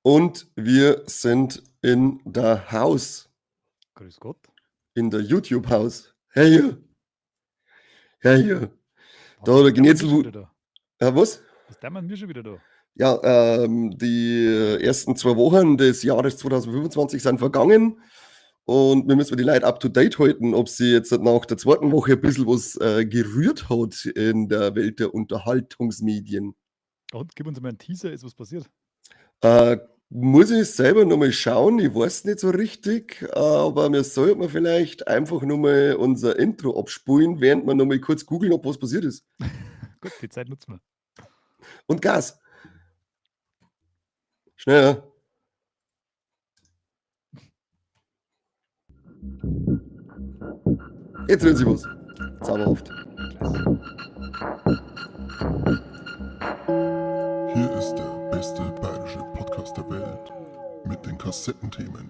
Und wir sind in der Haus. Grüß Gott. In der YouTube-Haus. Hey. Hey. Da der Gnetzel. Ja, was? Was tun wir schon wieder da? Ja, die ersten 2 Wochen des Jahres 2025 sind vergangen und wir müssen die Leute up to date halten, ob sie jetzt nach der zweiten Woche ein bisschen was gerührt hat in der Welt der Unterhaltungsmedien. Und gib uns mal einen Teaser, ist was passiert? Muss ich selber nochmal schauen, ich weiß nicht so richtig, aber wir sollten vielleicht einfach nochmal unser Intro abspulen, während wir nochmal kurz googeln, ob was passiert ist. Gut, die Zeit nutzen wir. Und Gas. Schneller. Jetzt rührt sich was. Zauberhaft. Hier ist der beste bayerische Podcast der Welt mit den Kassettenthemen.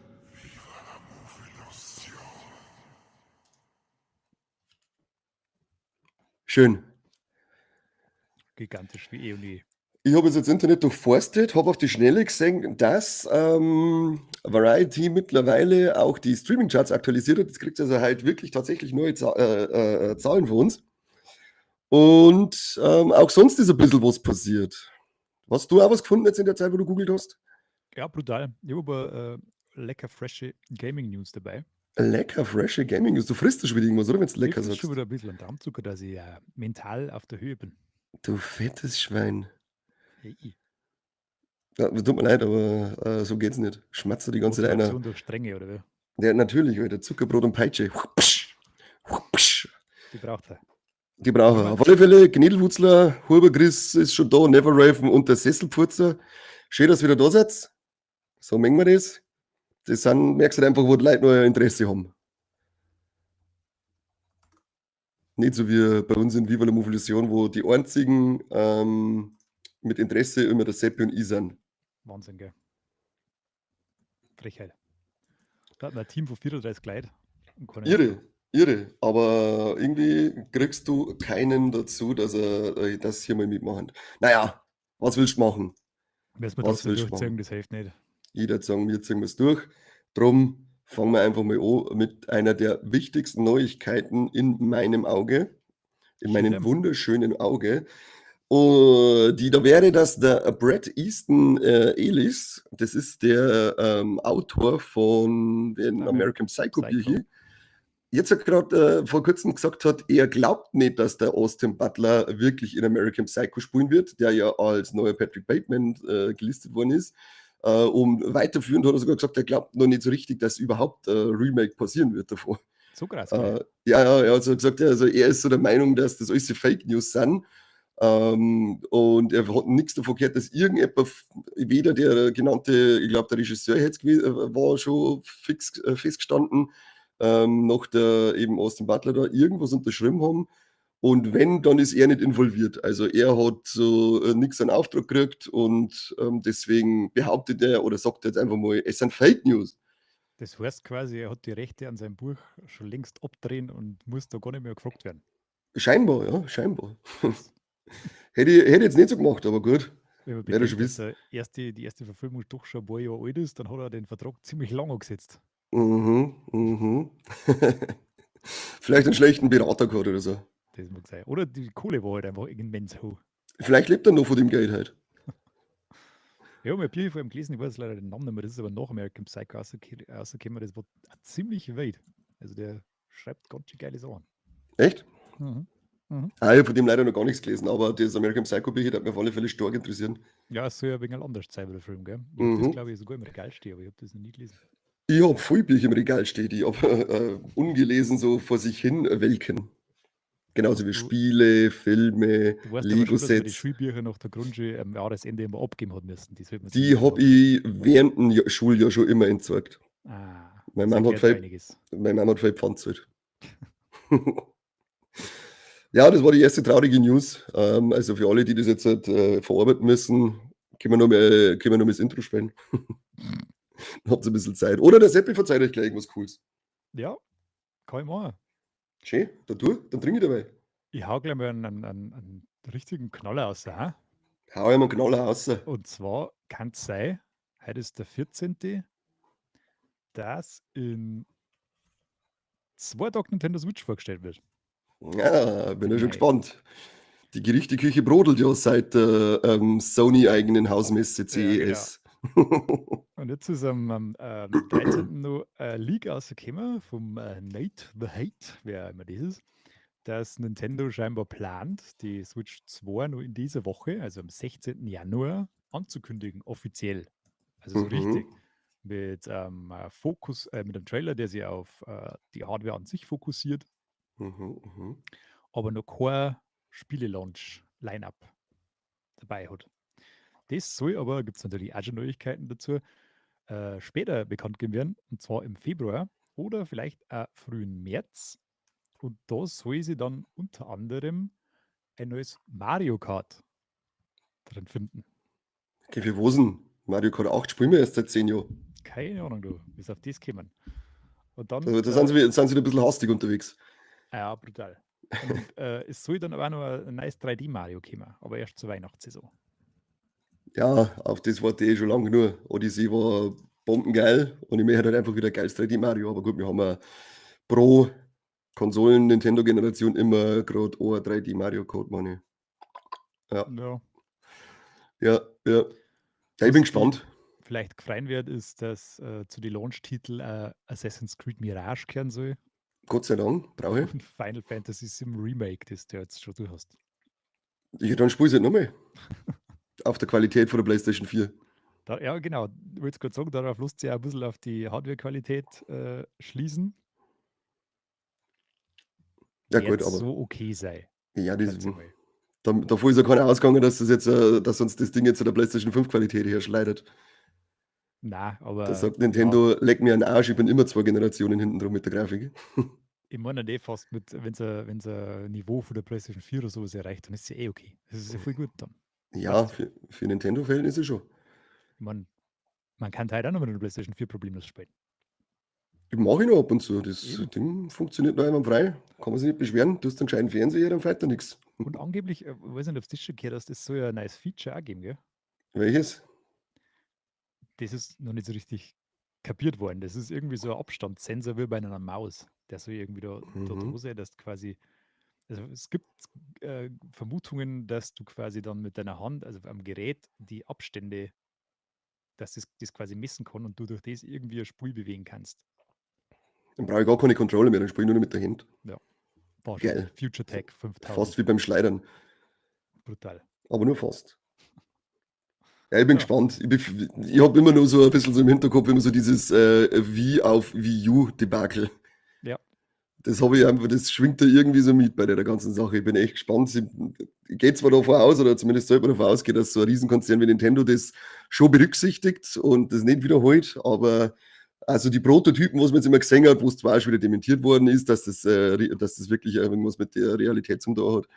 Schön. Gigantisch wie eh und je. Ich habe jetzt das Internet durchforstet, habe auf die Schnelle gesehen, dass Variety mittlerweile auch die Streaming-Charts aktualisiert hat. Jetzt kriegt also halt wirklich tatsächlich neue Zahlen von uns. Und auch sonst ist ein bisschen was passiert. Hast du auch was gefunden jetzt in der Zeit, wo du googelt hast? Ja, brutal. Ich habe aber lecker frische Gaming News dabei. Lecker frische Gaming News. Du frisst schon wieder irgendwas, oder? Wenn du lecker Ich sagst. schon wieder ein bisschen Darmzucker, dass ich mental auf der Höhe bin. Du fettes Schwein. Hey. Ja, tut mir leid, aber so geht's nicht. Schmatzt du die ganze Zeit einer. Durch Strenge, oder wie? Ja, natürlich, Alter. Zuckerbrot und Peitsche. Die braucht er. Die braucht er. Auf alle Fälle, Gnädelwutzler, Huber Chris ist schon da, Never Raven und der Sesselpfurzer. Schön, dass ihr wieder da seid. So mengen wir das. Das sind, merkst du halt einfach, wo die Leute noch ein Interesse haben. Nicht so wie bei uns in Viva la Movilusion, wo die einzigen mit Interesse immer der Seppi und ich sind. Wahnsinn, gell? Frechheit. Da hat man ein Team von 34 Leuten. Irre, irre. Aber irgendwie kriegst du keinen dazu, dass er das hier mal mitmachen. Naja, was willst du machen? Müssen wir trotzdem durchziehen, das hilft nicht. Jeder sagen, wir ziehen es durch. Drum fangen wir einfach mal an mit einer der wichtigsten Neuigkeiten in meinem Auge, in meinem wunderschönen Auge. Die da wäre, dass der Bret Easton Ellis, das ist der Autor von den American Psycho Büchern, jetzt hat gerade vor kurzem gesagt hat, er glaubt nicht, dass der Austin Butler wirklich in American Psycho spielen wird, der ja als neuer Patrick Bateman gelistet worden ist. Und weiterführend hat er sogar gesagt, er glaubt noch nicht so richtig, dass überhaupt ein Remake passieren wird davor. So krass. Ja, er hat so gesagt, also er ist so der Meinung, dass das alles Fake News sind. Und er hat nichts davon gehört, dass irgendjemand, weder der genannte, ich glaube, der Regisseur jetzt war schon fix festgestanden, noch der eben Austin Butler da irgendwas unterschrieben haben. Und wenn, dann ist er nicht involviert. Also er hat so nichts an Auftrag gekriegt und deswegen behauptet er oder sagt er jetzt einfach mal, es sind Fake News. Das heißt quasi, er hat die Rechte an seinem Buch schon längst abdrehen und muss da gar nicht mehr gefragt werden. Scheinbar, ja, scheinbar. Hätte ich jetzt nicht so gemacht, aber gut. Wenn man bedenkt, schon wissen. Dass die erste Verfilmung doch schon ein paar Jahre alt ist, dann hat er den Vertrag ziemlich lange gesetzt. Mhm, mhm. Vielleicht einen schlechten Berater gehabt oder so. Das mag sein. Oder die Kohle war halt einfach immens hoch. Vielleicht lebt er noch von dem Geld halt. Ja, ich habe ein Bier von ihm gelesen, ich weiß leider den Namen nicht mehr, das ist aber nach American Psycho rausgekommen, das war ziemlich weit. Also der schreibt ganz schön geile Sachen. Echt? Mhm. Mhm. Ah, ich habe von dem leider noch gar nichts gelesen, aber das American Psycho Bücher hat mich auf alle Fälle stark interessieren. Ja, es soll ja ein wenig anders sein bei der Film, gell? Ich habe das, glaube ich, sogar im Regal stehen, aber ich habe das noch nie gelesen. Ich habe viel Bücher im Regal stehen, die habe ungelesen so vor sich hin welken. Genauso wie Spiele, Filme, Lego-Sets. Die Schulbücher nach der Grundschule am Jahresende immer abgeben hat müssen. Die habe ich während dem Schuljahr schon immer entsorgt. Ah, meine Mama hat viel Pfand gezahlt. Ja, das war die erste traurige News. Also für alle, die das jetzt halt, verarbeiten müssen, können wir noch mal das Intro spielen. Dann habt ihr ein bisschen Zeit. Oder der Seppi verzeiht euch gleich irgendwas Cooles. Ja, kann ich machen. Schön, dann tu, dann trinke ich dabei. Ich hau gleich mal einen richtigen Knaller raus. Hä? Hau ich mal einen Knaller raus. Und zwar kann es sein, Heute ist der 14., dass in 2 Tagen Nintendo Switch vorgestellt wird. Ja, bin ja schon Mei. gespannt. Die Gerüchteküche brodelt ja seit der Sony-eigenen Hausmesse Ja, genau. CES. Und jetzt ist am 13. noch ein Leak rausgekommen vom Nate the Hate, wer auch immer das ist, dass Nintendo scheinbar plant, die Switch 2 noch in dieser Woche, also am 16. Januar, anzukündigen, offiziell. Also so richtig. Mit einem Trailer, der sich auf die Hardware an sich fokussiert. Aber noch kein Spiele-Launch-Line-Up dabei hat. Das soll aber, gibt's natürlich auch schon Neuigkeiten dazu, später bekannt gegeben werden, und zwar im Februar oder vielleicht auch frühen März. Und da soll sie dann unter anderem ein neues Mario Kart drin finden. Okay, für was denn? Mario Kart 8 spielen wir erst seit 10 Jahren. Keine Ahnung, du, wie sie auf das kommen. Und dann, Also, da sind sie wieder ein bisschen hastig unterwegs. Ja, brutal. Und es soll dann aber auch noch ein neues 3D Mario kommen, aber erst zur Weihnachtssaison. Ja, auf das warte ich eh schon lange genug. Odyssey war bombengeil und ich möchte halt einfach wieder geiles 3D Mario. Aber gut, wir haben ja pro Konsolen-Nintendo-Generation immer grad ein 3D Mario gehabt, meine ich. Ja. Ja. Ja, ja. Ja, ich bin Was die gespannt. vielleicht gefreien wird, ist, dass zu den Launch-Titel Assassin's Creed Mirage kehren soll. Gott sei Dank, brauche ich. Und Final Fantasy 7 Remake, das du jetzt schon du hast. Ja, dann spiel ich's halt nochmal. Auf der Qualität von der PlayStation 4. Da, ja, genau. Ich wollte gerade sagen, darauf lässt sich auch ein bisschen auf die Hardware-Qualität schließen. Ja, Die gut, jetzt aber so okay sei. Ja, das Schätze mal. da, davor ist ja keiner ausgegangen, dass das jetzt dass uns das Ding jetzt zu der PlayStation 5 Qualität herschleudert. Nein, aber Da sagt ja. Nintendo, leck mir einen Arsch, ich bin immer 2 Generationen hinten dran mit der Grafik. Ich meine eh fast, mit, wenn's ein Niveau von der PlayStation 4 oder sowas erreicht, dann ist es ja eh okay. Das ist ja voll gut dann. Ja, Passt. für Nintendo-Verhältnisse schon. Ich meine, man kann halt auch noch mit der PlayStation 4 problemlos spielen. Ich mache ich noch ab und zu. Das Eben. Ding funktioniert noch einwandfrei. Kann man sich nicht beschweren. Du hast einen gescheiten Fernseher, dann fällt da nichts. Und angeblich, ich weiß nicht, ob du das schon gehört hast, es soll ja ein neues Feature auch geben, gell? Welches? Das ist noch nicht so richtig kapiert worden. Das ist irgendwie so ein Abstandssensor wie bei einer Maus. Der soll irgendwie da dran sein, dass du quasi, also es gibt Vermutungen, dass du quasi dann mit deiner Hand, also am Gerät, die Abstände, dass das quasi messen kann und du durch das irgendwie ein Spiel bewegen kannst. Dann brauche ich gar keine Controller mehr, dann spiele ich nur noch mit der Hand. Ja. War schon Geil. Future Tech 5000. Fast wie beim Schleudern. Brutal. Aber nur fast. Ja, ich bin Ja. gespannt. Ich hab immer nur so ein bisschen so im Hinterkopf immer so dieses Wii auf Wii U-Debakel. Ja. Das hab ich einfach, das schwingt da irgendwie so mit bei der ganzen Sache. Ich bin echt gespannt. Ich gehe zwar davon aus, oder zumindest sollte man davon ausgehen, dass so ein Riesenkonzern wie Nintendo das schon berücksichtigt und das nicht wiederholt, aber also die Prototypen, was man jetzt immer gesehen hat, wo es zwar auch schon wieder dementiert worden ist, dass das wirklich irgendwas mit der Realität zum tun hat.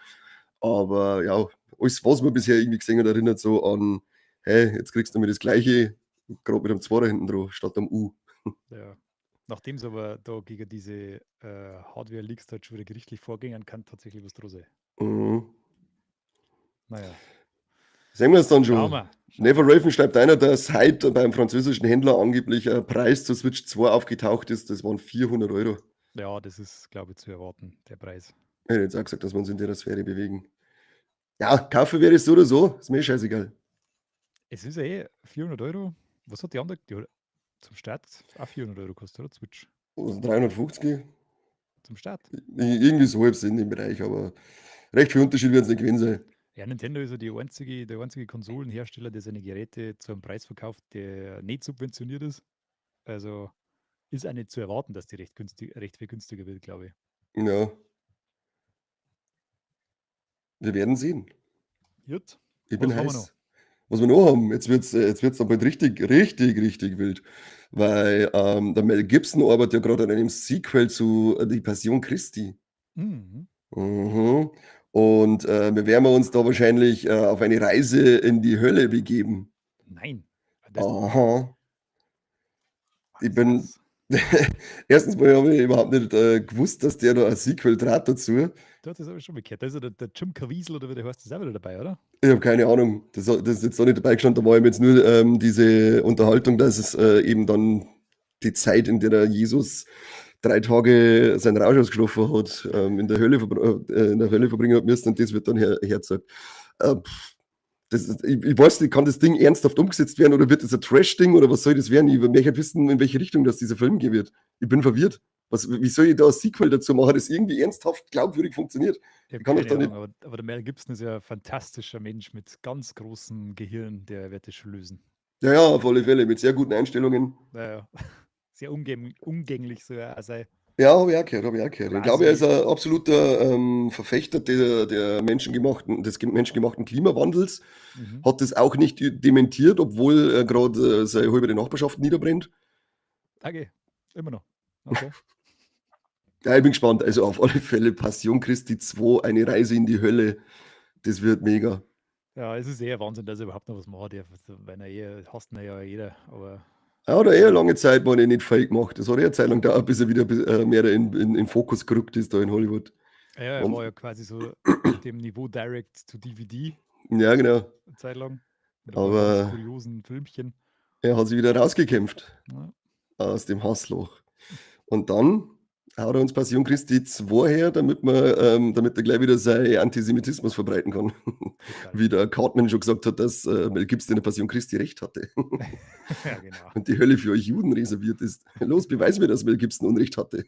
Aber ja, alles, was man bisher irgendwie gesehen hat, erinnert so an, hey, jetzt kriegst du mir das Gleiche, grad mit einem Zweier hinten dran, statt am U. Ja. Nachdem es aber da gegen diese Hardware-Leaks halt schon wieder gerichtlich vorgingen, kann tatsächlich was dran sein. Naja. Sehen wir es dann schon. Schauen wir. Never Raven schreibt einer, dass heute beim französischen Händler angeblich ein Preis zur Switch 2 aufgetaucht ist. Das waren 400 Euro. Ja, das ist, glaube ich, zu erwarten, der Preis. Ich hätte jetzt auch gesagt, dass wir uns in der Sphäre bewegen. Ja, kaufen wäre es so oder so. Ist mir scheißegal. Es ist ja eh 400 Euro. Was hat die andere? Die hat zum Start auch 400 Euro gekostet, oder? Switch. Also 350. Zum Start. Irgendwie so halb in dem Bereich, aber recht viel Unterschied wird es nicht gewesen sein. Ja, Nintendo ist ja der einzige Konsolenhersteller, der seine Geräte zu einem Preis verkauft, der nicht subventioniert ist. Also ist auch nicht zu erwarten, dass die recht viel günstiger wird, glaube ich. Ja. Wir werden sehen. Gut. Ich bin Was haben wir heiß. noch? Was wir noch haben, jetzt wird's dann bald richtig, richtig, richtig wild. Weil der Mel Gibson arbeitet ja gerade an einem Sequel zu Die Passion Christi. Und wir werden uns da wahrscheinlich auf eine Reise in die Hölle begeben. Nein. Das Aha. Ich Was bin ist das? Erstens mal habe ich überhaupt nicht gewusst, dass der da ein Sequel dreht dazu. Du hast das aber schon mal gehört. Da ist ja der Jim Caviezel oder wie der heißt, ist auch wieder dabei, oder? Ich habe keine Ahnung. Das ist jetzt noch nicht dabei gestanden. Da war eben jetzt nur diese Unterhaltung, dass es eben dann die Zeit, in der der Jesus 3 Tage seinen Rausch ausgeschlafen hat, in der Hölle verbringen hat müssen, und das wird dann hergezeigt. Ich weiß nicht, kann das Ding ernsthaft umgesetzt werden oder wird das ein Trash-Ding oder was soll das werden? Ich möchte halt wissen, in welche Richtung das dieser Film gehen wird. Ich bin verwirrt. Wie soll ich da ein Sequel dazu machen, das irgendwie ernsthaft glaubwürdig funktioniert? Ich hab Ich kann doch keine da nicht Ahnung, aber der Mel Gibson ist ja ein fantastischer Mensch mit ganz großem Gehirn, der wird das schon lösen. Ja, ja, auf alle Fälle, mit sehr guten Einstellungen. Ja, ja. Sehr umgänglich sogar. Also, ja, habe ich auch gehört, habe ich auch gehört. Ich glaube, er ist Quasi ein absoluter Verfechter der menschengemachten, des menschengemachten Klimawandels. Hat das auch nicht dementiert, obwohl er grad seine halbe Nachbarschaft niederbrennt. Danke, immer noch. Okay. Ja, ich bin gespannt. Also auf alle Fälle Passion Christi 2, eine Reise in die Hölle. Das wird mega. Ja, es ist eher Wahnsinn, dass er überhaupt noch was macht. Ja, wenn er eher, hasst ihn ja jeder, aber Er hat ja lange Zeit mal nicht viel gemacht. Das hat er eine Zeit lang gedauert, bis er wieder mehr in Fokus gerückt ist da in Hollywood. Ja, er Und war ja quasi so auf dem Niveau Direct to DVD. Ja, genau. Eine Zeit lang. Mit ein paar Aber ganz kuriosen Filmchen. Er hat sich wieder rausgekämpft. Ja. Aus dem Hassloch. Und dann haut er uns Passion Christi 2 her, damit er gleich wieder seinen Antisemitismus verbreiten kann. Total. Wie der Cartman schon gesagt hat, dass Mel Gibson in der Passion Christi recht hatte. Ja, genau. Und die Hölle für euch Juden reserviert ist. Los, beweis mir, dass Mel Gibson Unrecht hatte.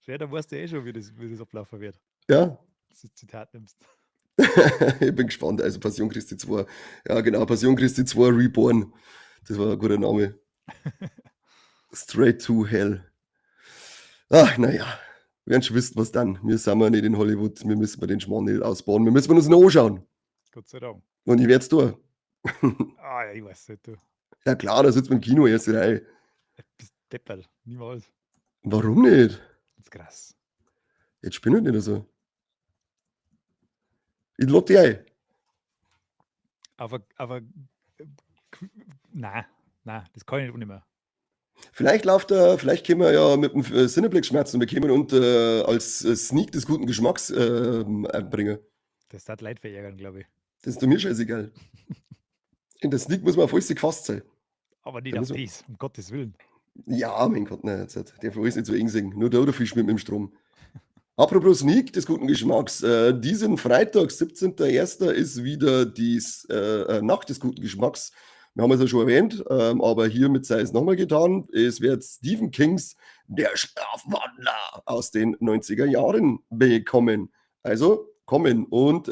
Ja, da weißt du eh schon, wie das ablaufen wird. Ja. Dass du das Zitat nimmst. Ich bin gespannt. Also Passion Christi 2. Ja, genau. Passion Christi 2 Reborn. Das war ein guter Name. Straight to Hell. Ach, naja. Wir werden schon wissen, was dann. Wir sind ja nicht in Hollywood. Wir müssen den Schmarrn nicht ausbauen. Wir müssen uns noch anschauen. Gott sei Dank. Und ich werd's tun. Ah, ja, ich weiß nicht, du. Ja, klar, da sitzt man im Kino, erste Reihe. Du bist deppert. Niemals. Warum nicht? Das ist krass. Jetzt spinn ich nicht so. Ich lade dich ein. Aber nein, nein, das kann ich nicht mehr. Vielleicht läuft er, vielleicht können wir ja mit dem Cineplex schmerzen und wir können und als Sneak des guten Geschmacks einbringen. Das hat Leute verärgern, glaube ich. Das ist doch mir scheißegal. In der Sneak muss man auf alles gefasst sein. Aber nicht Da auf muss man das, um Gottes Willen. Ja, mein Gott, nein, jetzt hat der alles nicht so eng singen. Nur der oder Fisch mit dem Strom. Apropos Sneak des guten Geschmacks, diesen Freitag, 17.01, ist wieder die Nacht des guten Geschmacks. Wir haben es ja schon erwähnt, aber hiermit sei es nochmal getan. Es wird Stephen Kings Der Schlafwandler aus den 90er Jahren bekommen. Also kommen und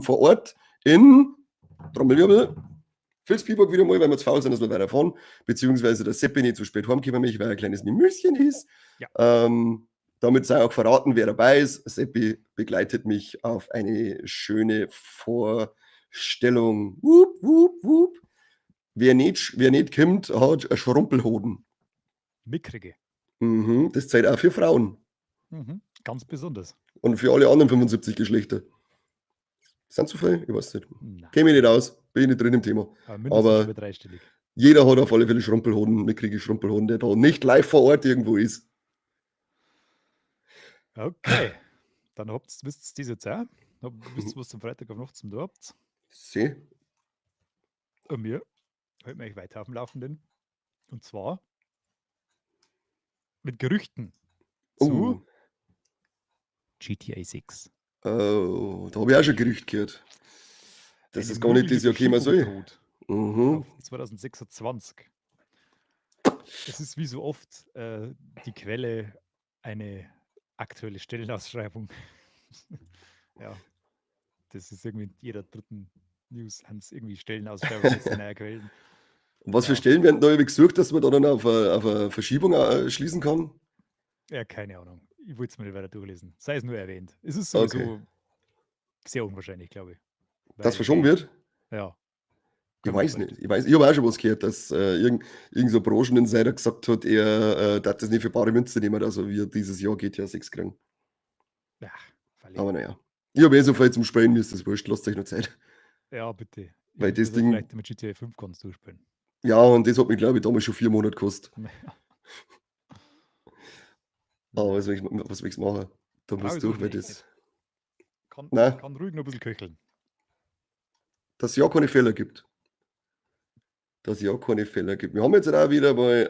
vor Ort in Trommelwirbel, Vilsbiburg wieder mal, weil wir zu faul sind, dass wir weiterfahren, beziehungsweise der Seppi nicht zu spät heimkommen möchte, weil er ein kleines Mimöschen ist. Damit sei auch verraten, wer dabei ist. Seppi begleitet mich auf eine schöne Vorstellung. Wup, wup, wup. Wer nicht kommt, hat einen Schrumpelhoden. Mickrige. Das zählt auch für Frauen. Ganz besonders. Und für alle anderen 75 Geschlechter. Sind zu viel? Ich weiß nicht. Nein. Kenn mich nicht aus, bin ich nicht drin im Thema. Aber mindestens Aber über dreistellig. jeder hat auf alle Fälle Schrumpelhoden, mickrige Schrumpelhoden, der da nicht live vor Ort irgendwo ist. Okay, dann wisst ihr das jetzt auch. Dann wisst ihr, was zum Freitag auf Nacht zum da habt. Seh. Und mir halten wir euch weiter auf dem Laufenden. Und zwar mit Gerüchten zu GTA 6. Oh, da habe ich auch schon Gerücht gehört. Das Eine ist gar nicht das mögliche Jahr kommen soll. Verschiebung droht auf 2026. Es ist wie so oft die Quelle eine aktuelle Stellenausschreibung. Ja, das ist irgendwie in jeder dritten News, haben sie irgendwie Stellenausschreibungen jetzt in neue Quellen. Und was für Ja. Stellen werden da irgendwie gesucht, dass man da dann auf eine Verschiebung schließen kann? Ja, keine Ahnung. Ich wollte es mir nicht weiter durchlesen. Sei es nur erwähnt. Es ist sowieso sehr unwahrscheinlich, glaube ich. Dass Weil verschoben wird? Ja. Ich Kann man weiß vielleicht. nicht. Ich weiß, ich habe auch schon was gehört, dass irgend so ein Brancheninsider gesagt hat, er darf das nicht für bare Münze nehmen, also wir dieses Jahr GTA 6 kriegen. Ach, verlegt. Aber naja. Ich habe eh so viel zum Spielen, mir ist das wurscht, lasst euch noch Zeit. Ja, bitte. Ich Weil würd das also Ding vielleicht mit GTA 5 kannst du spielen. Ja, und das hat mich, glaub ich, damals schon 4 Monate gekostet. Ja. Aber was will ich machen? Da Brauche muss ich durch, sowieso weil echt das nicht. Kann Nein. kann ruhig noch 'n bisschen köcheln. Dass ja keine Fehler gibt. Dass ja keine Fehler gibt. Wir haben jetzt auch wieder mal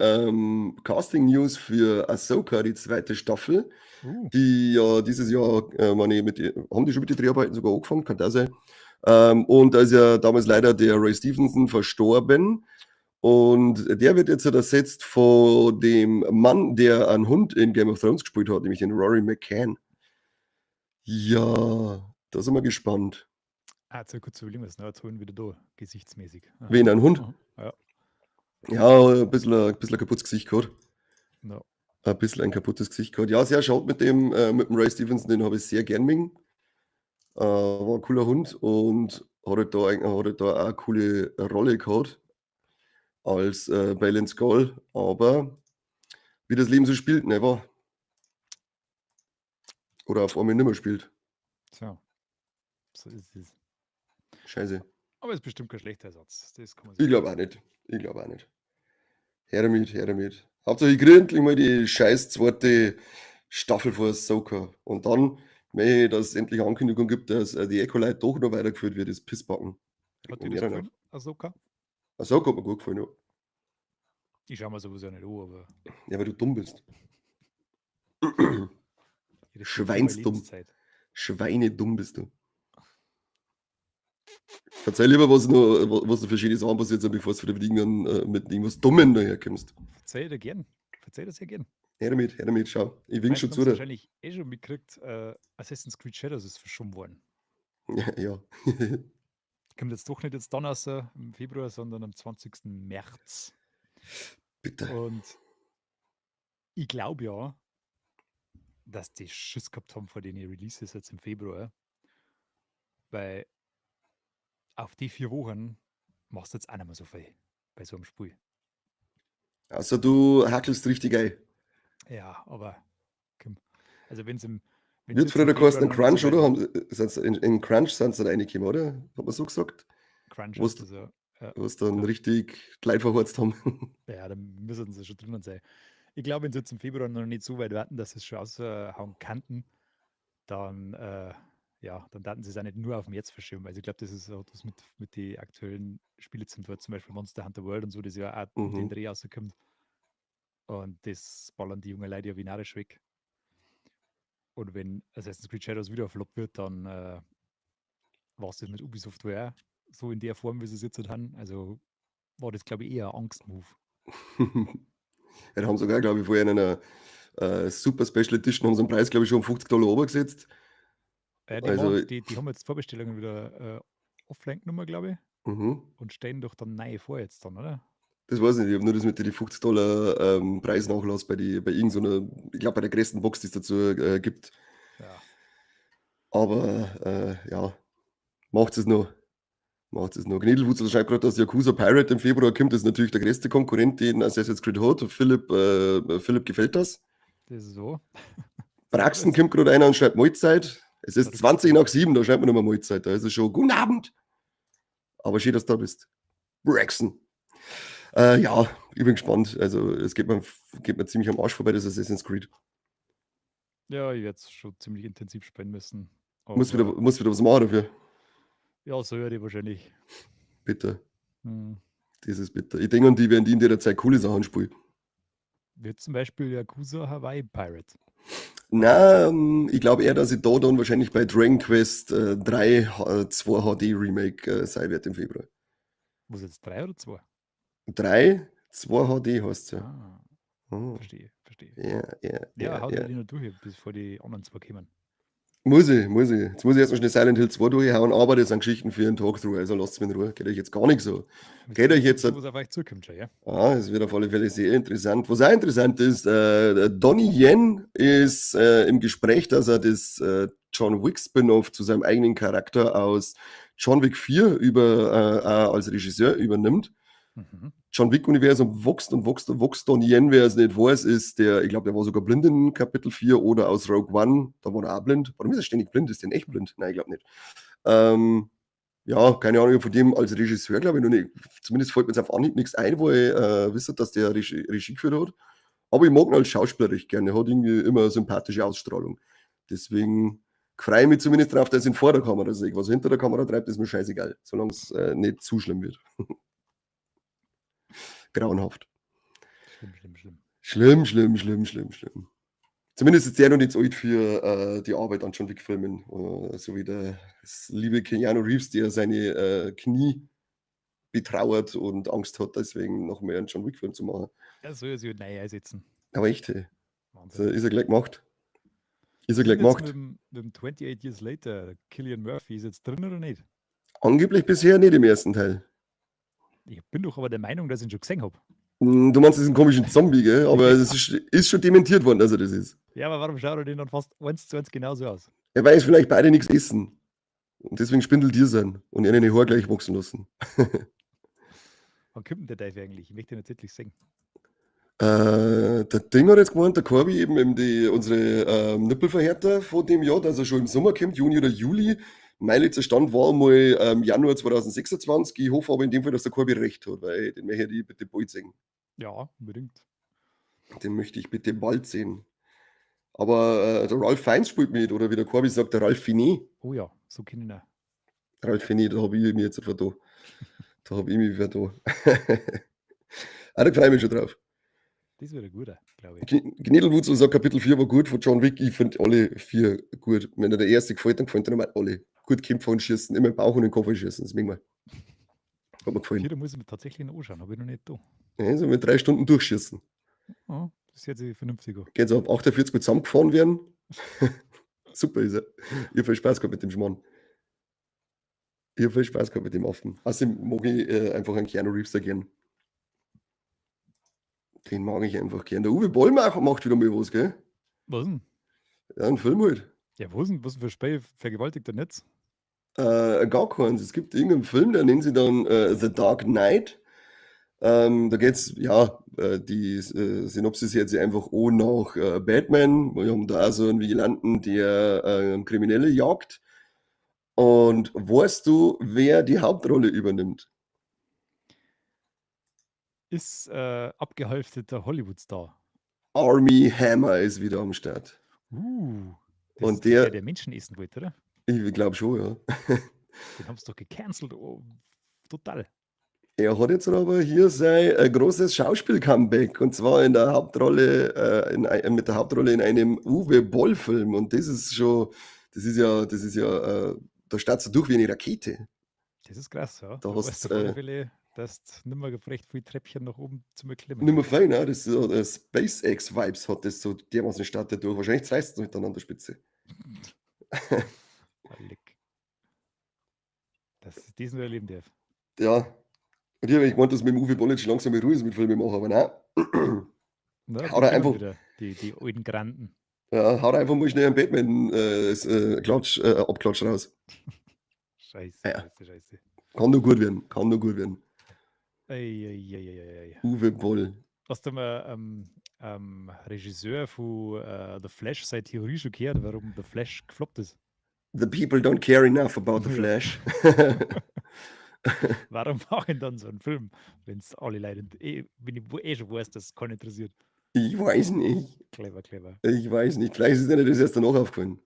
Casting News für Ahsoka, die zweite Staffel, die ja dieses Jahr, meine ich, mit die haben die schon mit den Dreharbeiten sogar angefangen, kann das sein. Und da ist ja damals leider der Ray Stevenson verstorben. Und der wird jetzt ersetzt von dem Mann, der einen Hund in Game of Thrones gespielt hat, nämlich den Rory McCann. Ja, da sind wir gespannt. Ah, jetzt kurz überlegen, was ist denn jetzt holen wieder da, gesichtsmäßig. Aha. Wen, einen Hund? Aha. Ja. Ja, ein bisschen ein kaputtes Gesicht gehabt. Ja. Ein bisschen ein kaputtes Gesicht gehabt. Ja, sehr schade mit dem Ray Stevenson, den habe ich sehr gern mögen. War 'n cooler Hund und hat halt da auch 'ne coole Rolle gehabt als Baylan Skoll, aber wie das Leben so spielt, ne, wahr? Oder auf einmal nimmer spielt. Tja, so ist es. Scheiße. Aber ist bestimmt kein schlechter Ersatz. Das kann man Ich sich glaube auch nicht. Ich glaube auch nicht. Her damit, her damit. Hauptsache, ich kriege endlich mal die scheiß zweite Staffel von Ahsoka. Und dann möchte ich, dass es endlich Ankündigung gibt, dass die Acolyte doch noch weitergeführt wird, das Pissbacken. Hat Regt dir mich das mehr dann auf. gefallen, Ahsoka? Ahsoka hat mir gut gefallen, ja. Ich schaue mir sowas ja nicht an, aber Ja, weil du dumm bist. Ich respektiere meine Schweinsdumm. Lebenszeit. Schweinedumm bist du. Verzeih lieber, was noch für schöne Sachen passiert sind, bevor du wieder mit irgendeinem, mit irgendwas Dummen daherkommst. Verzeih dir gern. Verzeih dir sehr gern. Her damit, schau. Ich wink schon Meisten zu haben's dir. wahrscheinlich eh schon mitgekriegt, Assassin's Creed Shadows ist verschoben worden. Ja, ja. Kommt jetzt doch nicht jetzt dann raus im Februar, sondern am 20. März. Bitte. Und ich glaube ja, dass die Schiss gehabt haben vor den Releases jetzt im Februar. Weil auf die 4 Wochen machst du jetzt auch nicht mehr so viel bei so einem Spiel. Also, du hackelst richtig ein. Ja, aber komm. Also, wenn's im wenn's Wird jetzt im früher Februar geheißen noch nicht so Crunch, oder? weit Haben sind's in Crunch sind sie reingekommen, oder? Hat man so gesagt? Crunch Wo's heißt das ja. Ja, wo's dann ja. richtig die Leute verheizt haben. Ja, da müssen sie schon drinnen sein. Ich glaube, wenn sie jetzt im Februar noch nicht so weit warten, dass sie es schon raushauen könnten, dann, ja, dann taten sie es auch nicht nur auf März verschieben. Also, ich glaube, das ist auch das mit die aktuellen Spiele zum Beispiel Monster Hunter World und so, das ja auch um den Dreh rauskommt. Und das ballern die jungen Leute ja wie narrisch weg. Und wenn Assassin's Creed Shadows wieder ein Flop wird, dann war's das mit Ubisoft wohl auch so in der Form, wie sie es jetzt halt haben. Also war das, glaube ich, eher ein Angst-Move. Ja, da haben sogar, glaube ich, vorher in einer Super Special Edition haben sie den Preis, glaube ich, schon um 50 Dollar runtergesetzt. Die Also machen die haben jetzt Vorbestellungen wieder offline genommen, glaube ich. Und stellen doch dann neu vor jetzt dann, oder? Das weiß ich nicht. Ich habe nur das mit den 50 Dollar Preisnachlass bei irgend so einer, ich glaube, bei der größten Box, die es dazu gibt. Ja. Aber ja, macht es noch. Macht es noch. Gniedelwutzel schreibt gerade, dass Yakuza Pirate im Februar kommt. Das ist natürlich der größte Konkurrent, den Assassin's Creed hat. Philipp gefällt das. Das ist so. Braxen kommt gerade einer und schreibt Mahlzeit. Es ist Verrückt. 20 nach 7, da schreibt man nochmal Mahlzeit. Da ist es schon guten Abend. Aber schön, dass du da bist. Braxen. Ja, ich bin gespannt. Also, es geht mir ziemlich am Arsch vorbei, das Assassin's Creed. Ja, ich werde es schon ziemlich intensiv spielen müssen. Aber Muss wieder was machen dafür. Ja, so werde ich wahrscheinlich. Bitte. Das ist bitter. Ich denke an die, werden die in der Zeit coole Sachen spielen. Wird zum Beispiel Yakuza Hawaii Pirate. Na, ich glaube eher, dass ich da dann wahrscheinlich bei Dragon Quest 3 2 HD Remake sein werde im Februar. Was jetzt, 3 oder 2? 3, 2 HD heißt es ja. Ah, Oh. verstehe, verstehe. Ja, Ja, ja, haut ja. die noch durch, bevor die anderen zwei kommen. Muss ich, muss ich. Jetzt muss ich erstmal schnell Silent Hill 2 durchhauen, aber das sind Geschichten für einen Talkthrough, also lasst mich in Ruhe. Geht euch jetzt gar nicht so. Mit Geht euch dem jetzt was auf euch zukommt schon, ja? Ah, es wird auf alle Fälle sehr interessant. Was auch interessant ist, Donnie Yen ist im Gespräch, dass er das John Wick Spin-off zu seinem eigenen Charakter aus John Wick 4 als Regisseur übernimmt. John Wick-Universum wächst und wächst und wächst. Donnie Yen, wer es nicht weiß, ist der, ich glaube, der war sogar blind in Kapitel 4 oder aus Rogue One, da war er auch blind. Warum ist er ständig blind? Ist der denn echt blind? Nein, ich glaube nicht. Ja, keine Ahnung, von dem als Regisseur, glaube ich, noch nicht. Zumindest fällt mir jetzt auf Anhieb nichts ein, wo ich wisse, dass der Regie geführt hat. Aber ich mag ihn als Schauspieler recht gerne. Er hat irgendwie immer eine sympathische Ausstrahlung. Deswegen freue ich mich zumindest darauf, dass ich ihn vor der Kamera sehe. Was er hinter der Kamera treibt, ist mir scheißegal, solange es nicht zu schlimm wird. Grauenhaft. Schlimm, schlimm, schlimm. Schlimm, schlimm, schlimm, schlimm, schlimm. Zumindest ist der noch nicht zu alt für die Arbeit an John Wick-Filmen. So wie der liebe Keanu Reeves, der seine Knie betrauert und Angst hat, deswegen noch mehr einen John Wick-Film zu machen. Ja, soll er sich neu einsetzen. Aber echt, ey. So, ist er gleich gemacht. Ist er gleich gemacht. Mit dem 28 Years Later, Cillian Murphy, ist jetzt drin oder nicht? Angeblich bisher nicht im ersten Teil. Ich bin doch aber der Meinung, dass ich ihn schon gesehen habe. Du meinst diesen komischen Zombie, gell? Aber es ist schon dementiert worden, dass er das ist. Ja, aber warum schaut er denn dann fast 1:1 genauso aus? Er weiß vielleicht beide nichts essen. Und deswegen Spindeltier sein und ihre Haare gleich wachsen lassen. Wann kommt denn der Dave eigentlich? Ich möchte ihn jetzt endlich sehen. Der Ding hat jetzt gemeint, der Corby eben unsere Nippelverhärter von dem Jahr, dass er schon im Sommer kommt, Juni oder Juli. Mein letzter Stand war mal Januar 2026. Ich hoffe aber in dem Fall, dass der Corby recht hat, weil den möchte ich bitte bald sehen. Ja, unbedingt. Den möchte ich bitte bald sehen. Aber der Ralph Fiennes spielt mit, oder wie der Corby sagt, der Ralph Fiennes. Oh ja, so kenne ich ihn auch. Ralph Fiennes, da habe ich mich jetzt vertan. Da habe ich mich vertan. Ah, da freue ich mich schon drauf. Das wird ein guter, glaube ich. Gnedelwutz sagt, Kapitel 4 war gut von John Wick. Ich finde alle 4 gut. Wenn dir der erste gefällt, dann gefällt dir nochmal alle. Gut kämpfen und schießen, immer im Bauch und in den Koffer schießen. Das mögen wir. Hat mir gefallen. Vierter muss ich mir tatsächlich noch anschauen, habe ich noch nicht da. Ja, so mit 3 Stunden durchschießen. Oh, das hört sich vernünftig an. Geht so ab 48 Mal zusammengefahren werden. Super ist er. Ich hab viel Spaß gehabt mit dem Schmarrn. Ich hab viel Spaß gehabt mit dem Affen. Außerdem mag ich einfach einen Keanu Reeves da gern. Den mag ich einfach gern. Der Uwe Boll macht wieder mal was, gell? Was denn? Ja, ein Film halt. Ja, was denn? Was denn für Spiel? Vergewaltigt er nicht? Gar keins. Es gibt irgendeinen Film, der nennt sich dann The Dark Knight. Da geht's, ja, die Synopsis hört sich einfach an nach Batman. Wir haben da auch so einen Vigilanten, der Kriminelle jagt. Und weißt du, wer die Hauptrolle übernimmt? Ist abgehalfterter Hollywood-Star. Armie Hammer ist wieder am Start. Das Und ist der, der Menschen essen wollte, oder? Ich glaub schon, ja. Den haben's doch gecancelt, oh, total. Er hat jetzt aber hier sein großes Schauspiel-Comeback und zwar in der Hauptrolle in, mit der Hauptrolle in einem Uwe Boll-Film. Und das ist schon, das ist ja, das ist ja, da startest du durch wie eine Rakete. Das ist krass, ja. Da Da hast weißt du auf alle Fälle, dass du nicht mehr recht viel Treppchen nach oben zum Erklimmen. Nicht mehr fein, ne? Das ist so SpaceX-Vibes hat das so dermaßen startet durch. Wahrscheinlich reißt es mit an der Spitze. Leck. Dass ich das nur erleben darf. Ja. Und ich habe gemeint, dass mit dem Uwe Boll jetzt schon langsam in Ruhe ist mit Filmen machen, aber nein. Na, Hau da die kommen einfach wieder, die alten Granden. Ja, hau da einfach mal schnell einen Batman Abklatsch raus. Scheiße, Ja. scheiße, scheiße. Kann nur gut werden, kann nur gut werden. Ei, ei, ei, ei, ei, ei. Uwe Boll. Hast du mal Regisseur von The Flash seine Theorie schon gehört, warum The Flash gefloppt ist? The people don't care enough about The Ja. Flash. Warum machen dann so einen Film, wenn's alle Leute, wenn ich eh schon weiß, dass es keinen interessiert? Ich weiß nicht. Clever, clever. Ich weiß nicht. Vielleicht ist ihnen das erst danach aufgefallen.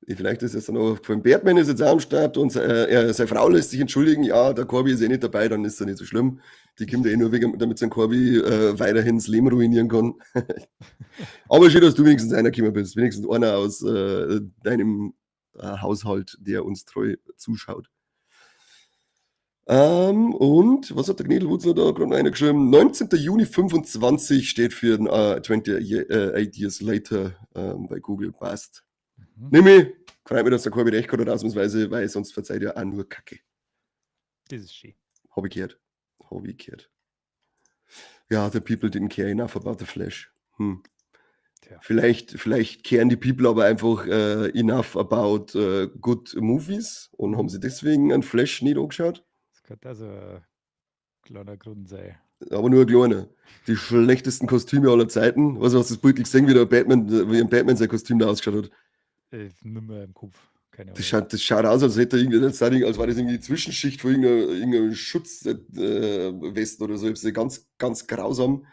Vielleicht ist es dann auch aufgefallen. Batman ist jetzt auch am Start und seine Frau lässt sich entschuldigen. Ja, der Corby ist eh nicht dabei, dann ist es ja nicht so schlimm. Die kommt ja eh nur wegen, damit sein Corby weiterhin das Leben ruinieren kann. Aber schön, dass du wenigstens einer gekommen bist. Wenigstens einer aus deinem Haushalt, der uns treu zuschaut. Und was hat der Gnedelwutz noch da gerade noch einer geschrieben? 19. Juni 25 steht für den 28 Years Later bei Google. Passt. Nimm ich. Freut mich, dass der Corby recht hat, oder ausnahmsweise, weil sonst verzeiht ja auch nur Kacke. Das ist schön. Hab ich gehört. Hab ich gehört. Ja, the people didn't care enough about the Flash. Tja. Vielleicht kehren die People aber einfach enough about good movies und haben sie deswegen einen Flash nicht angeschaut. Das könnte also ein kleiner Grund sein. Aber nur ein kleiner. Die schlechtesten Kostüme aller Zeiten. Was hast du das Bild gesehen, wie der Batman, wie ein Batman sein Kostüm da ausgeschaut hat? Nicht mehr im Kopf. Keine Das Ahnung. schaut aus, als hätte er irgendwie, das sah als war das irgendwie die Zwischenschicht von irgendeiner Schutzweste oder so. Ich hab's ganz, ganz grausam.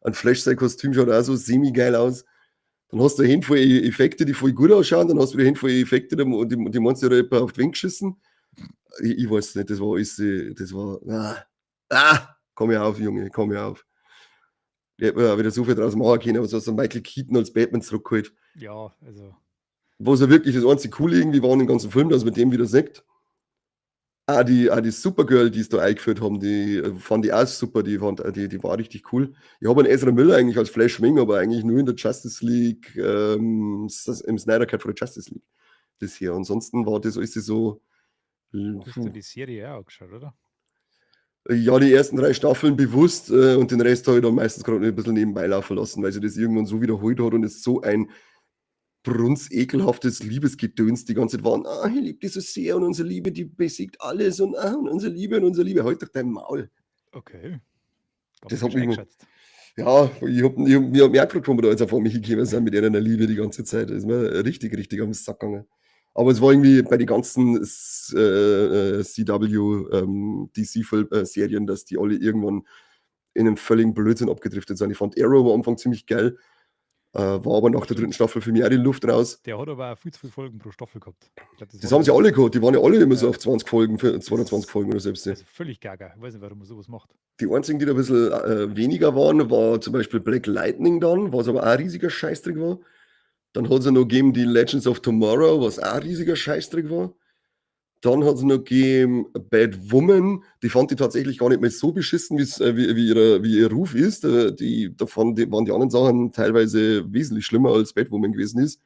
Ein Flash sein Kostüm schaut auch so semi-geil aus. Dann hast du eine voll Effekte, die voll gut ausschauen, dann hast du wieder eine voll Effekte, die meinst du, da jemand auf die Wand geschissen. Ich weiß nicht, das war alles, das war, komm her auf, Junge, komm her auf. Die hätten wir auch wieder so viel draus machen können, aber so hast du Michael Keaton als Batman zurückgeholt. Ja, also. Was ja wirklich das einzige Coole irgendwie war in dem ganzen Film, dass man dem wieder sieht. Auch die Supergirl, die es da eingeführt haben, die fand ich auch super, die war richtig cool. Ich habe einen Ezra Miller eigentlich als Flash Wing, aber eigentlich nur in der Justice League, im Snyder Cut von der Justice League bisher. Ansonsten war das alles so. Du hast du die Serie auch angeschaut, oder? Ja, die ersten 3 Staffeln bewusst und den Rest habe ich dann meistens gerade ein bisschen nebenbei laufen lassen, weil sich das irgendwann so wiederholt hat und es so ein brunzekelhaftes Liebesgedöns die ganze Zeit waren. Ah, ich liebe dich so sehr und unsere Liebe, die besiegt alles und, und unsere Liebe und unsere Liebe. Halt doch dein Maul. Okay. Ganz das hat mich eingeschätzt. Ja, ich hab mir auch gefragt, wo wir da jetzt auf mich gekommen sind mit ihrer Liebe die ganze Zeit. Das ist mir richtig, richtig am Sack gegangen. Aber es war irgendwie bei den ganzen CW, DC-Serien, dass die alle irgendwann in einem völligen Blödsinn abgedriftet sind. Ich fand Arrow am Anfang ziemlich geil, war aber nach der dritten Staffel für mich auch die Luft raus. Der hat aber auch viel zu viele Folgen pro Staffel gehabt. Ich glaub, das haben sie alle gehabt. Die waren ja alle immer so auf 20 Folgen, 22 Folgen oder selbst. Also völlig gaga. Ich weiß nicht, warum man sowas macht. Die einzigen, die da ein bisschen weniger waren, war zum Beispiel Black Lightning dann, was aber auch ein riesiger Scheißdreck war. Dann hat es ja noch gegeben die Legends of Tomorrow, was auch ein riesiger Scheißdreck war. Dann hat es noch gegeben Bad Woman, die fand ich tatsächlich gar nicht mehr so beschissen, wie ihr Ruf ist. Davon waren die anderen Sachen teilweise wesentlich schlimmer, als Bad Woman gewesen ist.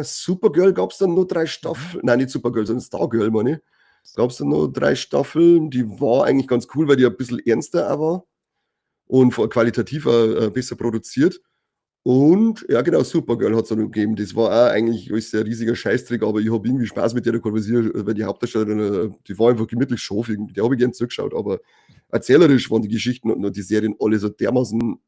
Supergirl gab es dann nur 3 Staffeln. Nein, nicht Supergirl, sondern Stargirl, meine ich. Gab es dann nur 3 Staffeln. Die war eigentlich ganz cool, weil die ein bisschen ernster auch war und qualitativ besser produziert. Und, ja genau, Supergirl hat es dann noch gegeben. Das war auch eigentlich alles ein riesiger Scheißtrick, aber ich habe irgendwie Spaß mit der gehabt, weil die Hauptdarstellerin, die war einfach gemütlich scharf, irgendwie. Die habe ich gern zugeschaut, aber erzählerisch waren die Geschichten und die Serien alle so dermaßen.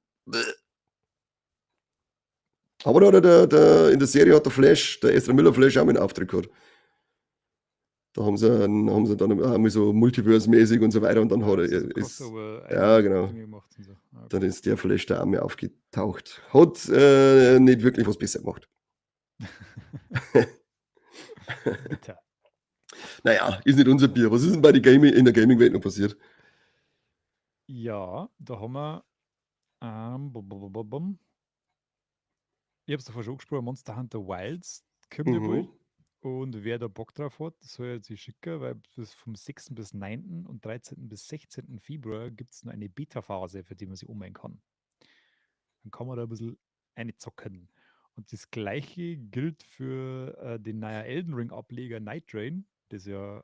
Aber da hat in der Serie hat der Flash, der Ezra Miller Flash auch einen Auftritt gehabt. Da haben sie dann einmal so Multiverse-mäßig und so weiter und dann hat er ist, ja, genau. So. Okay. Dann ist der Flash da auch mehr aufgetaucht. Hat nicht wirklich was besser gemacht. Bitte. Naja, ist nicht unser Bier. Was ist denn bei der Gaming, in der Gaming-Welt noch passiert? Ja, da haben wir ich habe es davor schon angesprochen, Monster Hunter Wilds kommt ja bald. Und wer da Bock drauf hat, soll sich schicken, weil bis vom 6. bis 9. und 13. bis 16. Februar gibt es noch eine Beta-Phase, für die man sich ummelden kann. Dann kann man da ein bisschen einzocken. Und das Gleiche gilt für den neuen Elden Ring-Ableger Nightreign, das ja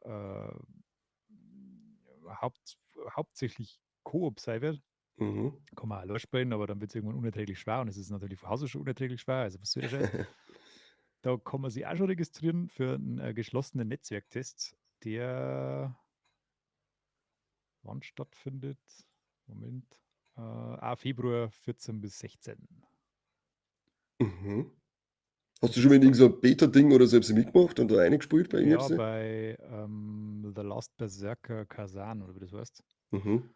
hauptsächlich Koop sein wird. Mhm. Kann man auch allein spielen, aber dann wird es irgendwann unerträglich schwer und es ist natürlich von Hause schon unerträglich schwer. Also was soll der Scheiß? Da kann man sich auch schon registrieren für einen geschlossenen Netzwerktest, der wann stattfindet? Moment. Februar 14 bis 16. Mhm. Hast du schon mal in irgendein so Beta-Ding oder selbst mitgemacht und da reingespielt bei Ja, bei The Last Berserker Kazan oder wie das heißt. Mhm.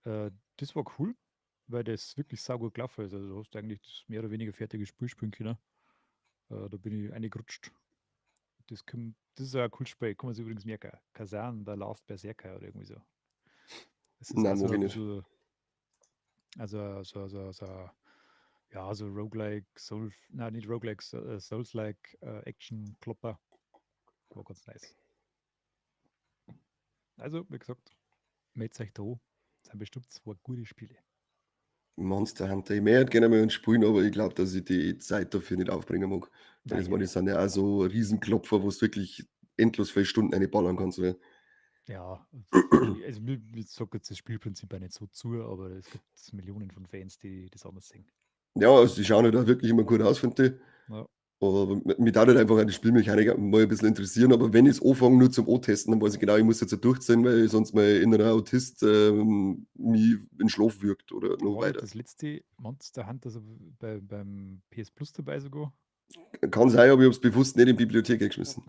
Das war cool, weil das wirklich saugut gelaufen ist. Also du hast eigentlich das mehr oder weniger fertige Spiel spielen können. Da bin ich reingerutscht. Das ist ein cooles Spiel, kann man sich übrigens merken. Kazan, The Last Berserker oder irgendwie so. Das ist Nein, also ich nicht. Also so, ja, so Roguelike, Soul, nein, nicht Roguelike, Souls-like Action-Klopper. War ganz nice. Also, wie gesagt, meldet euch da an. Das sind bestimmt 2 gute Spiele. Monster Hunter. Ich möchte gerne mal spielen, aber ich glaube, dass ich die Zeit dafür nicht aufbringen mag. Weil das, meine, das sind ja auch so Riesenklopfer, wo du wirklich endlos viele Stunden reinballern kannst. Oder? Ja, also mir sagt jetzt das Spielprinzip auch nicht so zu, aber es gibt Millionen von Fans, die das anders sehen. Ja, also die schauen halt auch wirklich immer gut aus, finde ich. Ja. Aber mich darf halt einfach die Spielmechanik mal ein bisschen interessieren, aber wenn ich es anfange, nur zum O-Testen, dann weiß ich genau, ich muss jetzt ja durchziehen, weil sonst mein innerer Autist mich in Schlaf wirkt oder noch War weiter. Das letzte Monster Hunter so beim PS Plus dabei sogar? Kann sein, aber ich habe es bewusst nicht in die Bibliothek geschmissen.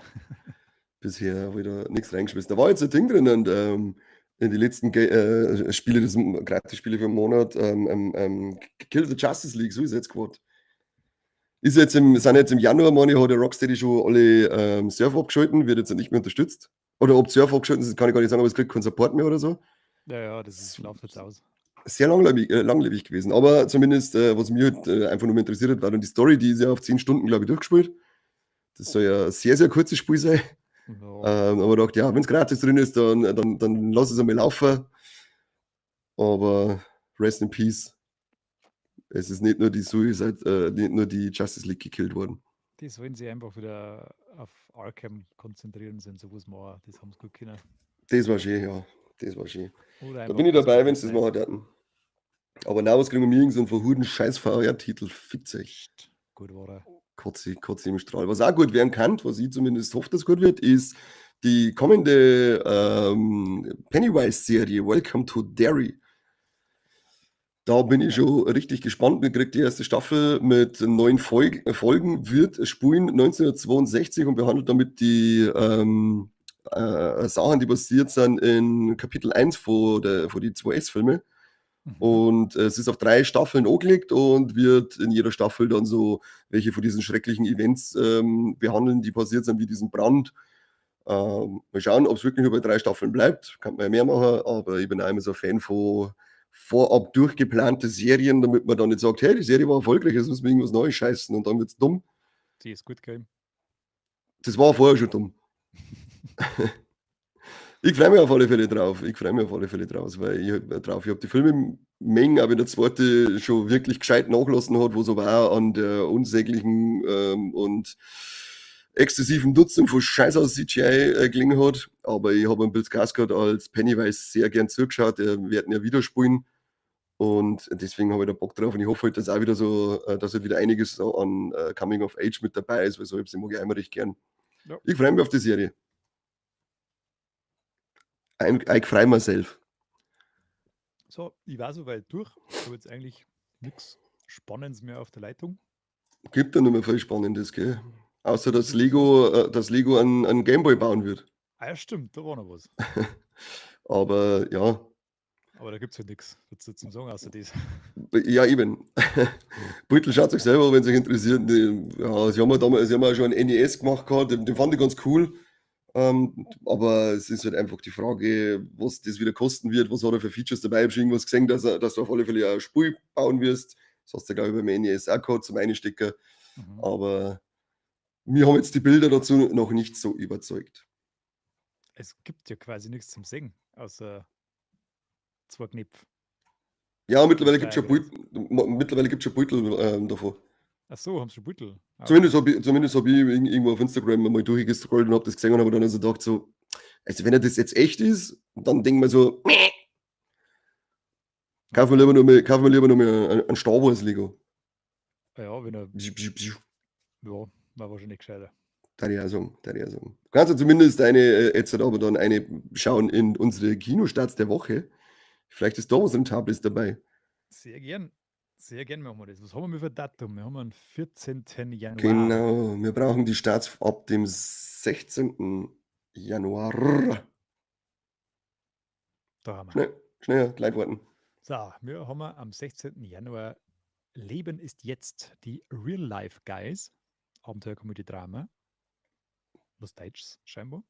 Bisher habe ich da nichts reingeschmissen. Da war jetzt ein Ding drin und In die letzten Ge Spiele, das Gratis-Spiele für 'n Monat, Kill the Justice League, Suicide Squad. Ist jetzt im sind jetzt im Januar, meine ich, hat der Rocksteady schon alle, Server abgeschalten, wird jetzt nicht mehr unterstützt. Oder ob die Server abgeschalten sind, kann ich gar nicht sagen, aber es kriegt keinen Support mehr oder so. Ja, das ist läuft jetzt aus. Sehr langlebig gewesen. Aber zumindest, was mich halt, einfach nur mehr interessiert hat, war dann die Story, die ist ja auf 10 Stunden, glaube ich, durchgespielt. Das soll ja ein sehr, sehr kurzes Spiel sein. Ja. Aber ich dachte, ja, wenn's gratis drin ist, dann lass es einmal laufen. Aber rest in peace. Es ist nicht nur die Suicide, nicht nur die Justice League gekillt worden. Die sollen sich einfach wieder auf Arkham konzentrieren, sind sowas machen. Das haben sie gut können. Das war schön, ja. Das war schön. Oder Da einfach bin ich was dabei, wenn sie das sein. machen würden. Aber now, was kriegen wir irgend so einen verhurten scheiß VR-Titel? Fickt euch. Psst, gut war er. Kotze, Kotze im Strahl. Was auch gut werden kann, was ich zumindest hoffe, dass gut wird, ist die kommende Pennywise-Serie Welcome to Derry. Da bin ich schon richtig gespannt. Wir kriegen die erste Staffel mit 9 Folgen, wird spulen 1962 und behandelt damit die Sachen, die passiert sind in Kapitel 1 von die 2 S-Filme. Und es ist auf 3 Staffeln angelegt und wird in jeder Staffel dann so welche von diesen schrecklichen Events behandeln, die passiert sind, wie diesen Brand. Mal schauen, ob's wirklich nur bei 3 Staffeln bleibt. Kann man ja mehr machen, aber ich bin auch immer so ein Fan von vorab durchgeplante Serien, damit man dann nicht sagt, hey, die Serie war erfolgreich, jetzt müssen wir irgendwas Neues scheißen und dann wird's dumm. Die ist gut gegangen. Das war vorher schon dumm. Ich freue mich auf alle Fälle drauf. Ich freue mich auf alle Fälle drauf, weil ich hab drauf, ich hab die Filme Menge, aber in der zweite schon wirklich gescheit nachlassen hat, wo es aber auch an der unsäglichen und exzessiven Nutzung von Scheiß aus CGI gelingen hat. Aber ich habe Bill Skarsgård als Pennywise sehr gern zugeschaut. Der wird ihn ja wieder spielen. Und deswegen habe ich da Bock drauf. Und ich hoffe halt, dass auch wieder so dass halt wieder einiges so an Coming of Age mit dabei ist, weil so etwas mag ich auch immer recht gern. Ich freue mich auf die Serie. Ich freue mich myself. So, ich war soweit durch. Ich habe jetzt eigentlich nix Spannendes mehr auf der Leitung. Gibt da nicht mehr viel Spannendes, gell? Außer, dass Lego einen Gameboy bauen wird. Ah ja, stimmt, da war noch was. Aber ja. Aber da gibt's ja nix dazu zum Sagen, außer das. Ja, eben. Beutel schaut sich selber, wenn es euch interessiert. Die, ja, sie haben ja damals, sie haben ja schon ein NES gemacht gehabt, den fand ich ganz cool. Aber es ist halt einfach die Frage, was das wieder kosten wird, was hat er für Features dabei. Ich hab schon irgendwas gesehen, dass du auf alle Fälle ein Spiel bauen wirst. Das hast du, glaub ich, beim NES auch gehabt, zum Einstecken. Aber mir haben jetzt die Bilder dazu noch nicht so überzeugt. Es gibt ja quasi nichts zum Sehen, außer 2 Knöpfe. Ja, mittlerweile Drei gibt's schon Knöpfe. Mittlerweile gibt's schon Beutel davon. Ach so, haben sie schon Beutel? Ah, Zumindest okay. hab ich irgendwo auf Instagram mal durchgescrollt und hab das gesehen und hab dann also gedacht so, also wenn er das jetzt echt ist, dann denk ich mir so, meh. Kauf mir lieber nur mehr, kauf mir lieber nur mehr einen Star Wars Lego. Ja, wenn er Pschu, pschu, pschu. Ja, war wahrscheinlich gescheiter. Darf ich auch sagen, darf ich auch sagen. Du kannst ja zumindest eine jetzt halt aber dann eine schauen in unsere Kinostarts der Woche. Vielleicht ist da was Rentables dabei. Sehr gern. Sehr gern machen wir das. Was haben wir für ein Datum? Wir haben am 14. Januar. Genau, wir brauchen die Starts ab dem 16. Januar. Da haben wir. Schnell, schneller, gleich warten. So, wir haben am 16. Januar Leben ist jetzt, die Real Life Guys, Abenteuerkomödie Drama. Was Deutsches scheinbar.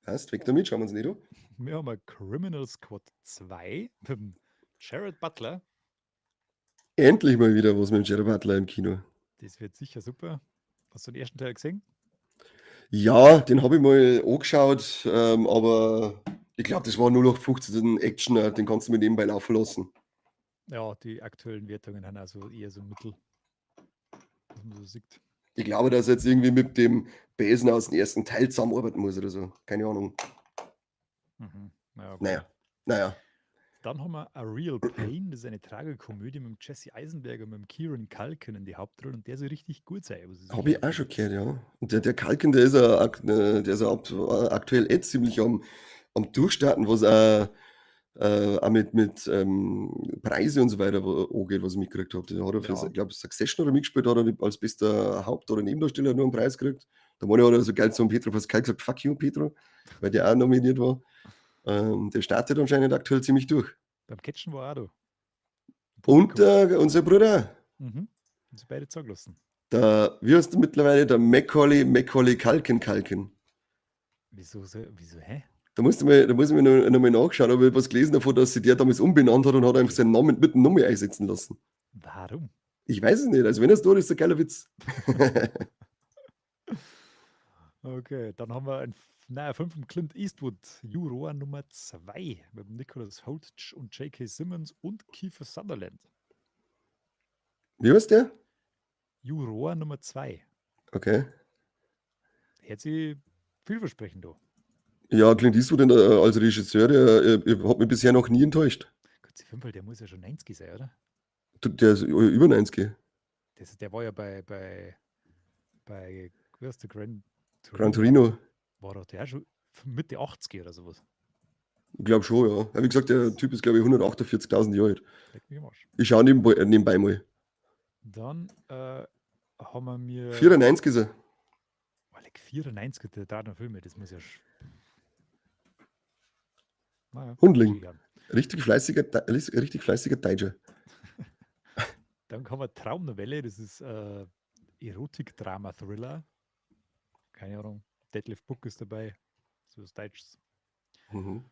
Passt, weg damit, schauen wir uns nicht an. Wir haben ein Criminal Squad 2 mit dem Gerard Butler. Endlich mal wieder was mit dem Gerard Butler im Kino. Das wird sicher super. Hast du den ersten Teil gesehen? Ja, den hab ich mal angeschaut, aber ich glaub, das war 0815 Actioner, den kannst du mir nebenbei laufen lassen. Ja, die aktuellen Wertungen sind also eher so mittel, was man so sieht. Ich glaube, dass er jetzt irgendwie mit dem Besen aus dem ersten Teil zusammenarbeiten muss oder so. Keine Ahnung. Ja, okay. Naja, naja. Dann haben wir A Real Pain, das ist eine Tragikomödie mit dem Jesse Eisenberg und mit dem Kieran Culkin in die Hauptrolle und der soll richtig gut sein, was ich so Hab ich gehört auch habe. schon gehört, ja. Und der Culkin, der ist ja aktuell eh ziemlich am Durchstarten, was auch mit Preise und so weiter angeht, was ich mitgekriegt hab. Der hat er für, ich glaub, Succession oder mitgespielt, hat er als bester Haupt- oder Nebendarsteller nur einen Preis gekriegt. Der Mann hat er so geil zum Pedro Pascal gesagt, fuck you, Pedro, weil der auch nominiert war. Der startet anscheinend aktuell ziemlich durch. Beim Catchen war er auch da. Und unser Bruder. Haben sie beide zeigen lassen. Der, wie heißt der mittlerweile? Der Macaulay Culkin Culkin. Wieso, so, wieso, hä? Da musst du mal, da muss ich mir noch mal nachschauen, aber ich habe was gelesen davon, dass sich der damals umbenannt hat und hat einfach seinen Namen mit dem Nummer einsetzen lassen. Warum? Ich weiß es nicht. Also wenn er es tut, ist es ein geiler Witz. Okay, dann haben wir ein naja, Film von Clint Eastwood, Juror Nummer 2 mit Nicholas Hoult und J.K. Simmons und Kiefer Sutherland. Wie heißt der? Juror Nummer 2. Okay. Hört sich vielversprechend an. Ja, Clint Eastwood als Regisseur, der hat mich bisher noch nie enttäuscht. Gott, der Film, der muss ja schon 90 sein, oder? Der ist über 90. Der war ja bei, wie heißt der, Gran Torino? Gran Torino. War doch der auch schon Mitte 80 oder sowas? Ich glaub schon, ja. Ja, wie gesagt, der Typ ist, glaub ich, 148.000 Jahre alt. Leck mich am Arsch. Ich schau nebenbei mal. Dann haben wir mir 94 ist er. Oh, leck, 94, der da noch Filme, das muss ja naja, Hundling. egal. Richtig fleißiger Deutscher. Dann haben wir Traumnovelle, das ist Erotik-Drama-Thriller. Keine Ahnung. Detlef Buck ist dabei. So was Deutsches. Dann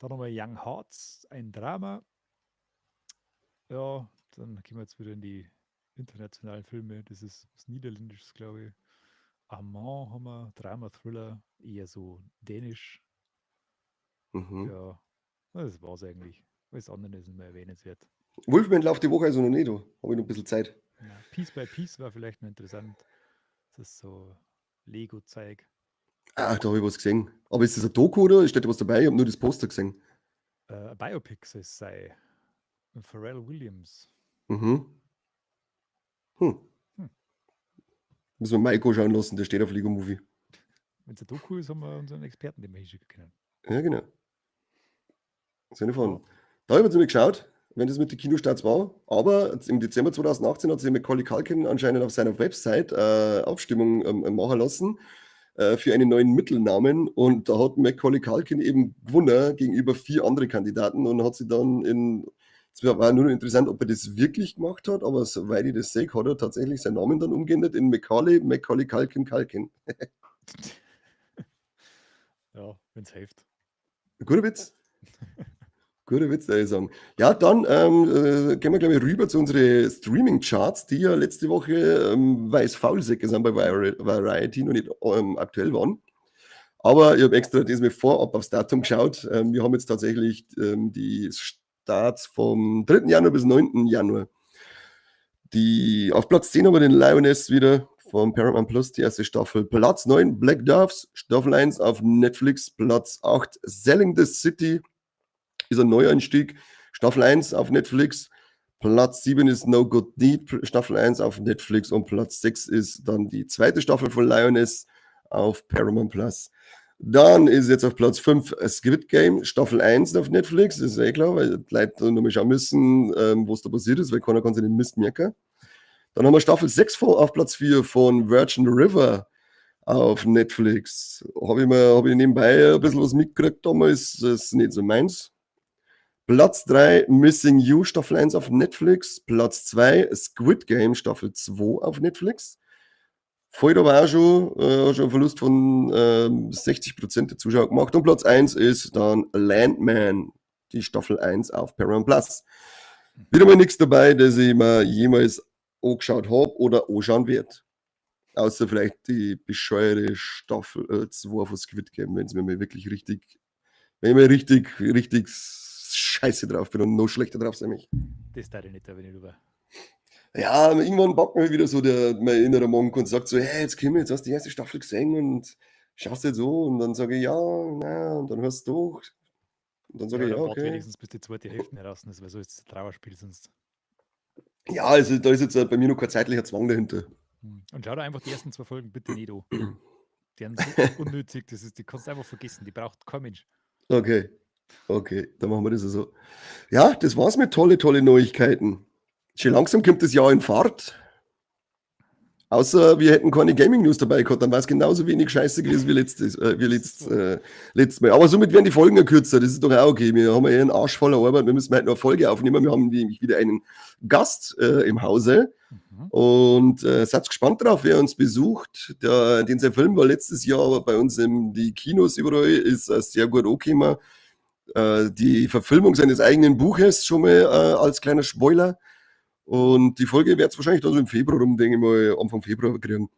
haben wir Young Hearts, ein Drama. Ja, dann gehen wir jetzt wieder in die internationalen Filme. Das ist was Niederländisches, glaube ich. Armand haben wir, Drama-Thriller, eher so dänisch. Ja, das war's eigentlich. Alles andere ist nicht mehr erwähnenswert. Wolfman läuft die Woche also noch nicht, da habe ich noch ein bisschen Zeit. Ja, Piece by Piece war vielleicht noch interessant. Das ist so Lego-Zeug. Ach, da habe ich was gesehen. Aber ist das ein Doku oder steht da was dabei? Ich habe nur das Poster gesehen. Ein Biopic soll es sein. Und Pharrell Williams. Müssen wir Maiko schauen lassen, der steht auf Lego Movie. Wenn es ein Doku ist, haben wir unseren Experten, den wir hinschicken können. Ja, genau. Sinne von. Da habe ich jetzt nicht geschaut, wenn das mit den Kinostarts war. Aber im Dezember 2018 hat sich Macaulay Culkin anscheinend auf seiner Website Abstimmung machen lassen für einen neuen Mittelnamen. Und da hat Macaulay Culkin eben gewonnen gegenüber 4 anderen Kandidaten und hat sich dann in. Es war nur noch interessant, ob er das wirklich gemacht hat, aber soweit ich das sehe, hat er tatsächlich seinen Namen dann umgeändert in Macaulay Culkin Culkin. Ja, wenn's hilft. Guter Witz. Guter Witz, würde ich sagen. Ja, dann gehen wir, glaub ich, rüber zu unseren Streaming-Charts, die ja letzte Woche weiß Faulsäcke sind bei Variety noch nicht aktuell waren. Aber ich hab extra diesmal vorab aufs Datum geschaut. Wir haben jetzt tatsächlich die Starts vom 3. Januar bis 9. Januar. Auf Platz 10 haben wir den Lioness wieder von Paramount Plus, die erste Staffel. Platz 9, Black Doves, Staffel 1 auf Netflix. Platz 8, Selling the City, ist ein Neueinstieg. Staffel 1 auf Netflix. Platz 7 ist No Good Deed, Staffel 1 auf Netflix. Und Platz 6 ist dann die zweite Staffel von Lioness auf Paramount Plus. Dann ist jetzt auf Platz 5 Squid Game, Staffel 1 auf Netflix. Das ist eh klar, weil die Leute nochmal schauen müssen, was da passiert ist, weil keiner kann sich den Mist merken. Dann haben wir Staffel 6 auf Platz 4 von Virgin River auf Netflix. Hab ich nebenbei ein bisschen was mitgekriegt damals, das ist nicht so meins. Platz 3, Missing You, Staffel 1 auf Netflix. Platz 2, Squid Game, Staffel 2 auf Netflix. Fällt aber auch schon ein Verlust von 60% der Zuschauer gemacht. Und Platz 1 ist dann Landman, die Staffel 1 auf Paramount Plus. Wieder mal nichts dabei, das ich mir jemals angeschaut hab oder anschauen werd. Außer vielleicht die bescheuerte Staffel 2 von Squid Game, wenn's mir mal wirklich richtig, wenn ich mal richtig, richtig scheiße drauf bin und noch schlechter drauf sein mich. Das darf ich nicht, da bin ich drüber. Ja, aber irgendwann packt mir wieder so mein innerer Monk und sagt so, hey, jetzt komm, jetzt hast du die erste Staffel gesehen und schaust jetzt so und dann sage ich, ja, na, und dann hörst du doch. Und dann sage Ja, ich, dann ja, warte okay. wenigstens, bis die zweite Hälfte heraus ist, weil so ist es ein Trauerspiel sonst. Ja, also da ist jetzt bei mir noch kein zeitlicher Zwang dahinter. Und schau dir einfach die ersten 2 Folgen bitte nicht an. Die sind so unnötig, die kannst du einfach vergessen, die braucht kein Mensch. Okay, okay, dann machen wir das so. Ja, das war's mit tolle, tolle Neuigkeiten. Schon langsam kommt das Jahr in Fahrt. Außer wir hätten keine Gaming News dabei gehabt, dann war es genauso wenig Scheiße gewesen wie letztes Mal. Aber somit werden die Folgen ja kürzer, das ist doch auch okay. Wir haben ja eh einen Arsch voller Arbeit, wir müssen heute noch eine Folge aufnehmen. Wir haben nämlich wieder einen Gast im Hause. Und seid gespannt drauf, wer uns besucht. Den sein Film war letztes Jahr bei uns in die Kinos überall, ist sehr gut angekommen. Die Verfilmung seines eigenen Buches schon mal als kleiner Spoiler. Und die Folge wird's wahrscheinlich dann so im Februar rum, denke ich mal, Anfang Februar kriegen.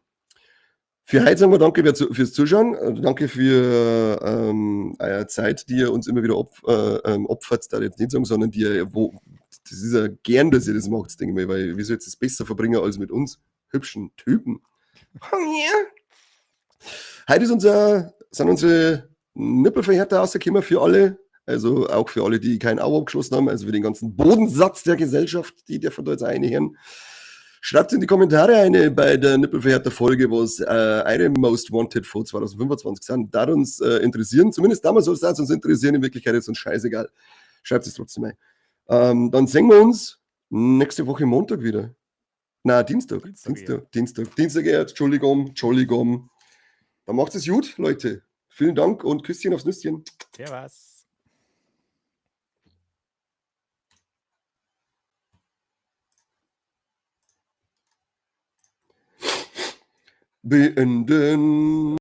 Für heute sagen wir danke fürs Zuschauen. Danke für eure Zeit, die ihr uns immer wieder opfert, da jetzt nicht sagen, sondern die ihr, wo, das ist ja gern, dass ihr das macht, denke ich mal, weil wie soll ihr das besser verbringen als mit uns hübschen Typen? Heute sind unsere Nippelverhärter rausgekommen für alle. Also auch für alle, die kein Abo abgeschlossen haben, also für den ganzen Bodensatz der Gesellschaft, die dürfen da jetzt reinhören. Schreibt in die Kommentare eine bei der Nippelverhärter-Folge, was eure Most Wanted vor 2025 sind. Da uns interessieren, zumindest damals soll es uns interessieren, in Wirklichkeit ist uns scheißegal. Schreibt es trotzdem ein. Dann sehen wir uns nächste Woche Montag wieder. Na, Dienstag. Dienstag, Entschuldigung. Dann macht es gut, Leute. Vielen Dank und Küsschen aufs Nüsschen. Servus. Beenden.